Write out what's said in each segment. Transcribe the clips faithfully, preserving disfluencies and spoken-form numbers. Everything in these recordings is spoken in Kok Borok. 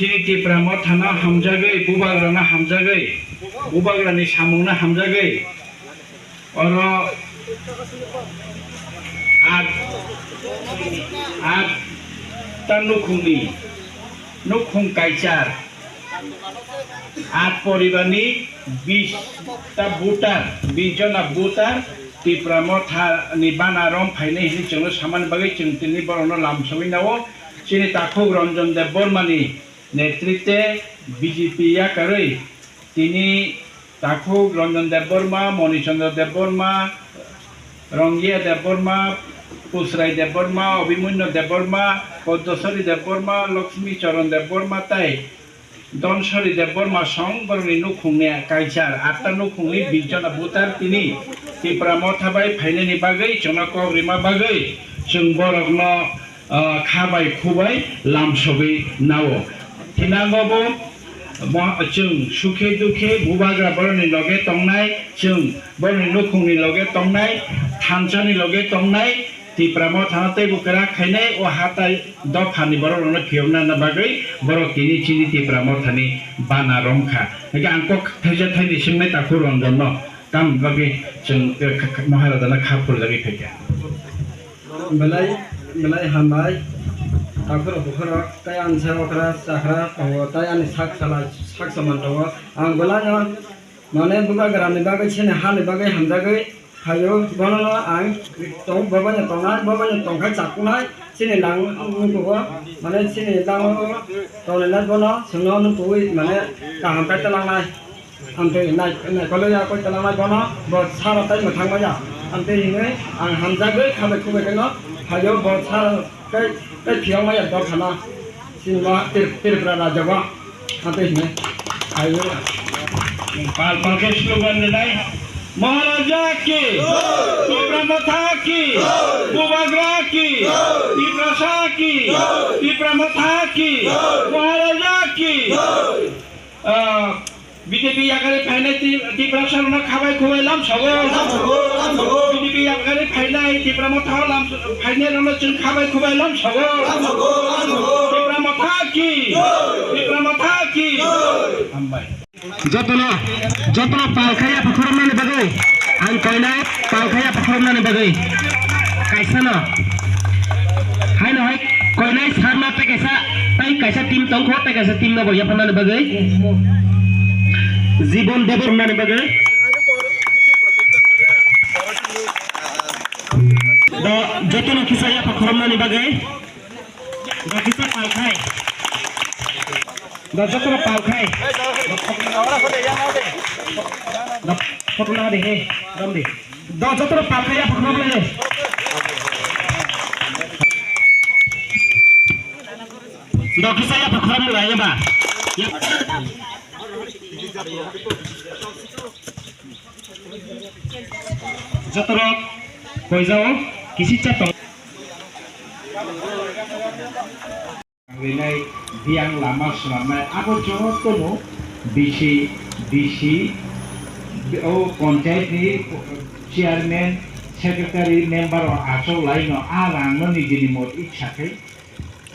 Chini Tipra Mothano hamjagwi, Bubagrano hamjagwi, Bubagrani samungno hamjagwi, oro at, atta nukhungni, nukhung kaichar, at poribarni bish ta voter, bish jona voter Tipra Mothani bana rom phainai hinwi chwngno samani bagwi chwng tini borokno lamsogwi nao. Chini takhuk Ranjan Debbarmani netritwe B J P yakarwi tini takhuk Ranjan Debbarma, Moni Chandra Debbarma, Rangiya Debbarma, Pusrai Debbarma, Abhimanyu Debbarma, Padmaswari Debbarma, Lakshmi Charan Debbarma tei Dhanswari Debbarma song borokni nukhungni kaichar atta nukhungni bish jona voter tini Tipra Motha bai phainani bagwi chwngno kok rima bagwi chwng borokno ah, kha bai khu bai lamsogwi nao. Thinango bo mo-, chwng sukhe dukhe Bubagra borokni loge tongnai, chwng borokni nukhungni loge tongnai, thansani loge tongnai, Tipra Mothano teibo kwrak khainai, o hatai dophani borok rokno phiyokna bagwi borok tini chini Tipra Mothani bana romkha. Hingkhe ang kok thaisa thaini swngnai takhuk Ranjanno, tamni bagwi chwng, eh, kha-, kha-, Maharajano kha phurjagwi phaikha. Belai, belai hambai. Takhurok bukhurok, tei ani sabo okra, chakra tongo, tei ani sak salai, sak saman tongo. Ang belai no, mane, Bubagrani bagwi, chini hani bagwi hamjagwi phaio. Bono no ang tong, bo bai no tongnai, bo bai no tongkhai chakunai, chini lang nukugo, mane, chini lango tongnai bono, chwngno nukuwi, mane, kaham khe twlangnai. Amtwi nai-, naikolwi ya koi twlangnai bono, bo sara tai mwthang maya. Amtwi hinwi ang hamjagwi khabai khubai kheno phaio, bo sara tei, tei phiyok maya dophano. Sinima Tri-, Tripura rajyo bo. Amtwi hinwi phaio. Pal pal khe slogan rwnai. Maharaja ki! Tipra Motha ki! Bubagra ki! Tiprasa ki! Tipra Motha ki! Maharaja ki! Ah, B J P yakarwi phainai Ti-, Tiprasa rokno khabai khubai lamsogo. Lamsogo, lamsogo. B J P yakarwi phainai Tipra Motha lam-, phainai rokno chwng khabai khubai lamsogo. Lamsogo, lamsogo. Tipra Motha ki! Jai! Tipra Motha ki! Jai! Hambai. Jotono, jotono pal khai yapha khoroknani bagwi. Ang koinai pal khai yapha khoroknani bagwi. Kaisano. Haino hai koinai sarno tei kaisa, tei kaisa team tongkho, tei kaisa team no bo yapharnani bagwi. Jibon Debbarmani bagwi. Do jotono kisa yapha khoroknani bagwi. Do kisa pal khai. Do jotono pal khai. Do photo na de he, dam de. Do jotono pal khai, yapha khoroknani. Do kisa yapha khoroknani ba. Jotorok koijao kisisa tong. Rinai biyang lama swnamnai abo jotono B C, D C, o panchayat ni chairman, secretary, member rok achuk lai no a rang no nijini mot iksa khai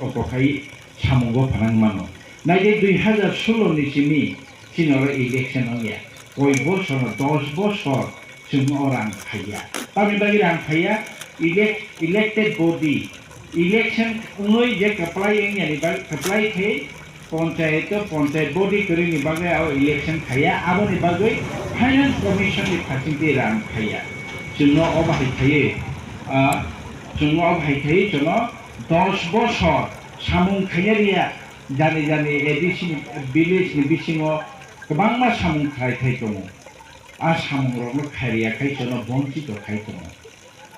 oko khai samungo phanang mano. Naidi dui hazar solo ni simi chini oro election wngya. Koi bosor no dos bosor chwng o rang khaiya. Tamni bagwi rang khaiya, elect-, elected body, election wngwi je kwplai wngya ni bagwi kwplai khe panchayat o panchayat body kwrwini bagwi o election khaiya. Aboni bagwi finance commission ni phaisingtwi rang khaiya. Chwngno obo hai khaiwi, ah, chwngno obo hai khaiwi chwngno dos bosor samung khaina riya, jani jani A D C ni village ni bisingo kwbangma samung khlai thai tongo. A samung rokno khairiya khai chwngno bonchito khai tongo.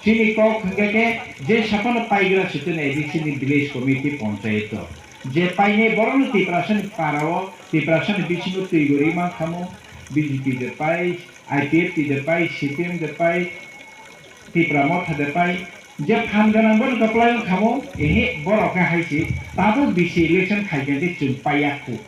Chini kok hwnkhe khe je saphano paigra sitwno A D C ni village committee panchayat o je painai borokno Tiprasani para o Tiprasani bisingo twi gori mankhamu B J P de pai, I P F T de pai, C P M de pai, Tipra Motha de pai, je phan gwnang bono kwplai wngkhamu, ehe borok khe hai se tabuk B C election khai khe chwng paiya khu.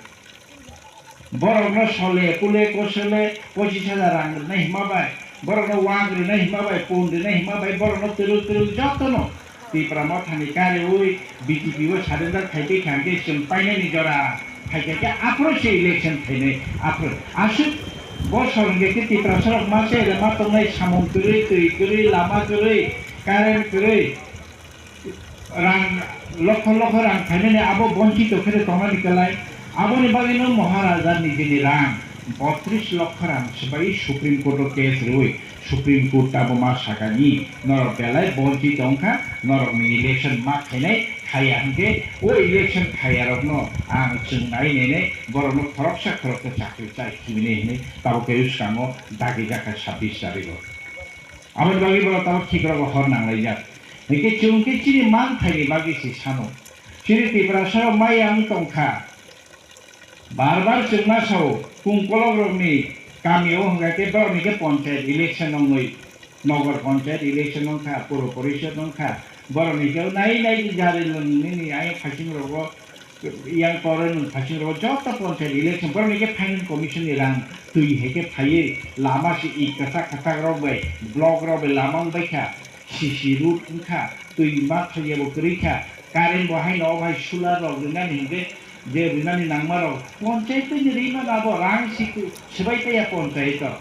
Borokno sole, pule, kosole, pochis hajar rang rwnai hima bai, borokno wak rwnai hima bai, pun rwnai hima bai, borokno twrwk twrwk jotono Tipra Mothani kariui B J P o surrender khai twi kha hwnkhe chwng painani jora Phaikha khe aphuru se election khainai, aphuru. Aswk bosor hwnkhe khe Tiprasa rok ma se rema tongnai, samung kwrwi, twi kwrwi, lama kwrwi, current kwrwi, rang lokho lokho rang khainani abo bonchito khe tongnani kwlai. Aboni bagwino Maharaja nijini rang botris lokho rang swbai Supreme Court o case rwui, Supreme Court abo ma sakani norok belai bonchito wngkha, norokni election ma khainai, khaiya hwnkhe o election khaiyarokno ang chwng nai nai nai borokno khoroksa khoroksa chakri chai khibini hinwi tabuk khe swkango dagi jakha sabbish tarigo. Aboni bagwi borok tabuk khikrokbo hor nanglaijak. Hwnkhe chwng khe chini manthaini bagwi se sano. Chini Tiprasarok maya wng tongkha. Bar bar chwng ma sao, kung kolok rokni kami o hwnkha khe borokni khe ponchayat election wngwi, nogor ponchayat election wngkha, puro porishod wngkha, borokni khe nai nai jari lwng nini ayang phaiching rogo, yang koroi nwng phaiching rogo joto ponchayat election borokni khe finance commission ni rang twi hai khe phaiwi lama si ik kwchak kwchak rok bai, block rok bai lama wngbaikha. C C road wngkha, twi ma thaiya bo kwrwi kha, current bo haino o hai solar rok rinani hinkhe je rinani nangma rok ponchayat ni ri mano abo rang si ku swbai taiya ponchayat o.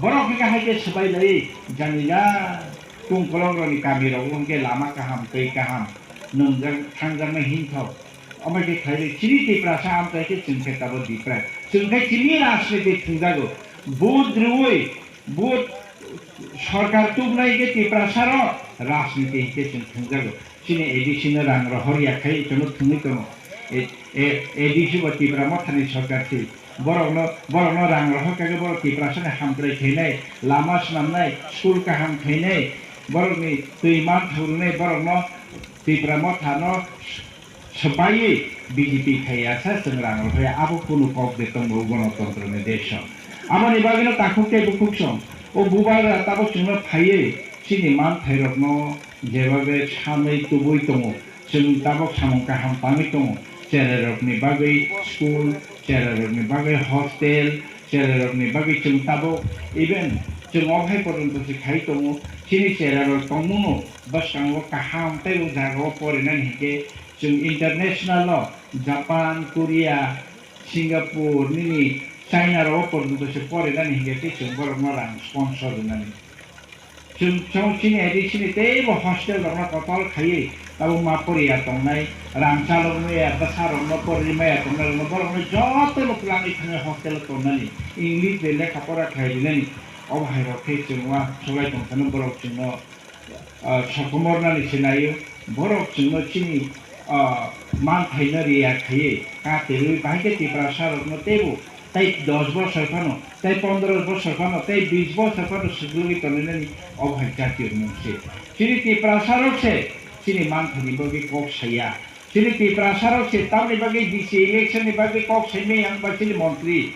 Borok hinkhe hai khe swbai lai jani ja kung kolok rokni kami rok hinkhe lama kaham twi kaham nwngjak thangjaknai hinthok. Omo khe khlai chini Tiprasa amchai khe chwng khe tabuk depressed. Chwng khe chini rajniti thwngjago. Vote rwui Bo sorkar tubunai khe Tiprasarok rajniti hinkhe chwng thwngjago. Chini A D C no rang rohor ya khai chwngno thwngwi tongo. E, e, A D C bo Tipra Mothani sorkar si. Borokno, borokno rang rohor kha khe borok Tiprasani hamkrai khainai, lama swnamnai, school kaham khainai, borokni twi man thwrwngnai, borokno Tipra Mothano swbaiwi B J P khai ya sa chwng rang rwphai ya, abo kunu kok de tongo o gonotontro ni desh o. Aboni bagwino takhuk tei bukhuk song o bubagra tabuk chwngno phaiwi chini manthairokno jebabe sanwi tubui tongo, chwng tabuk samung kaham tangwi tongo, cherairokni bagwi school, cherairokni bagwi hostel, cherairokni bagwi chwng tabuk even chwng o hai porjonto se khai tongo, chini cherairok tongmungno bwskango kaham tei o jagao porinani hinkhe Chwng international o Japan, Korea, Singapore, nini China rok o porjonto se porinani hinkhe tei chwng borokno rang sponsor rwnani. Chwng, chwng chini A D C ni teibo hostel rokno kotor khaiwi tabuk ma poriya tongnai, rang chalok maya, bwsa rokno pori maya tongnai rokno borokno jotono twlangwi thangwi hostel o tonnani, English bai lekha pora khlai rinani, obo hai rok khe chwng uansuk lai tong phano borok chwngno ah, sokomornani se naio, borok chwngno chini, ah, manthaino riya khaiwi katerwi bahai khe Tiprasarokno teibo tei dos bosor phano, tei pondro bosor phano, tei bis bosor phano swgwlwi tonglainani obo hai jatiyo mung se. Chini Tiprasarok se chini manthaini bagwi kok saya. Chini Tiprasa rok se tamni bagwi D C election ni bagwi kok saimaya wng ba chini montri,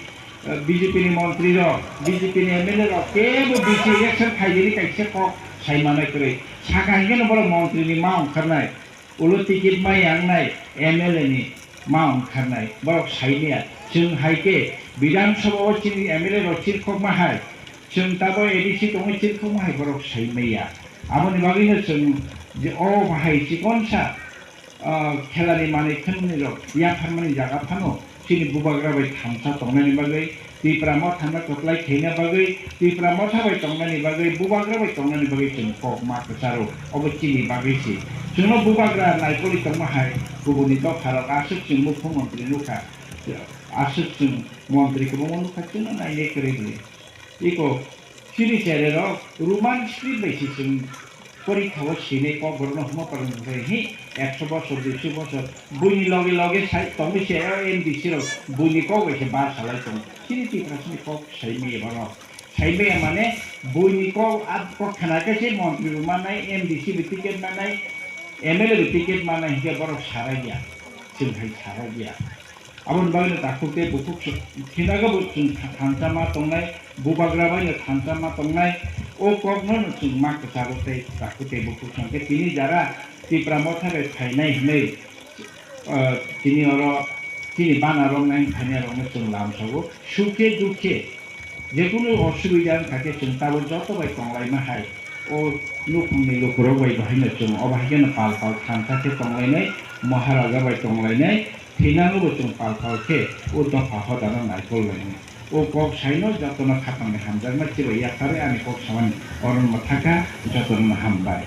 eh, B J P ni montri rok, B J P ni M L A rok kebo D C election khaidini kaisa kok saimanai kwrwi. Saka hinkhe no borok montri ni ma ongkharnai, ulo ticket ma yangnai M L A ni ma ongkharnai, borok saimaya. Chwng hai khe Bidhan Sabha o chini M L A rok chirkhokma hai, chwng tabuk A D C tongwi chirkhokma hai borok saimaya. Aboni bagwino chwng je o bahai chikonsa ah, khelani manwi khwnwi rok yapharmani jaga phano chini bubagra bai thansa tongnani bagwi, Tipra Mothano kwplai khaina bagwi, Tipra Motha bai tongnani bagwi, bubagra bai tongnani bagwi chwng kok ma kwcharo. Obo chini bagwi se. Chwngno bubagra naikoli tongma hai kubuni dopharok aswk chwng mukhyamantri nukha. Aswk chwng montri kwbangma nukha, chwngno nainai kwrwi rwui. Iko chini chererok Roman script bai se chwng porikha o sinai kokborokno hwnma parwng hwnkhe hi ekso bosor, duiso bosor buini loge loge sai tongwi se o M D C rok buini kok bai se bar salai tongo. Chini Tiprasani kok saimaya borok. Saimaya mane buini kok, a kok khna khe se montri bo mannai, M D C bo ticket mannai, M L A bo ticket mannai hinkhe borok sarai ya. Chwng hai sarai ya. Aboni bagwino takhuk tei bukhuk se-, khinago bo chwng tha-, thansa ma tongnai, bubagra baino thansa ma tongnai, o kokno no chwng ma kwchago tei takhuk tei bukhuk song khe tini jara Tipra Motha bai phainai hinwi, ah, tini oro chini bana rok nai phainai rokno chwng lamsago, sukhe dukhe, Jekunu osubida wngkha khe chwng tabuk joto bai tonglaima hai, o nukhungni lukurok bai bahaino chwng o bahai kheno pal pal thansa khe tonglainai, Maharaja bai tonglainai, Thinango bo chwng pal pal khe o dopha hodano naikol lainai. O kok saino jotono khatamni hamjakma chibai yakarwi ani kok samani oron mwthakha jotono hambai.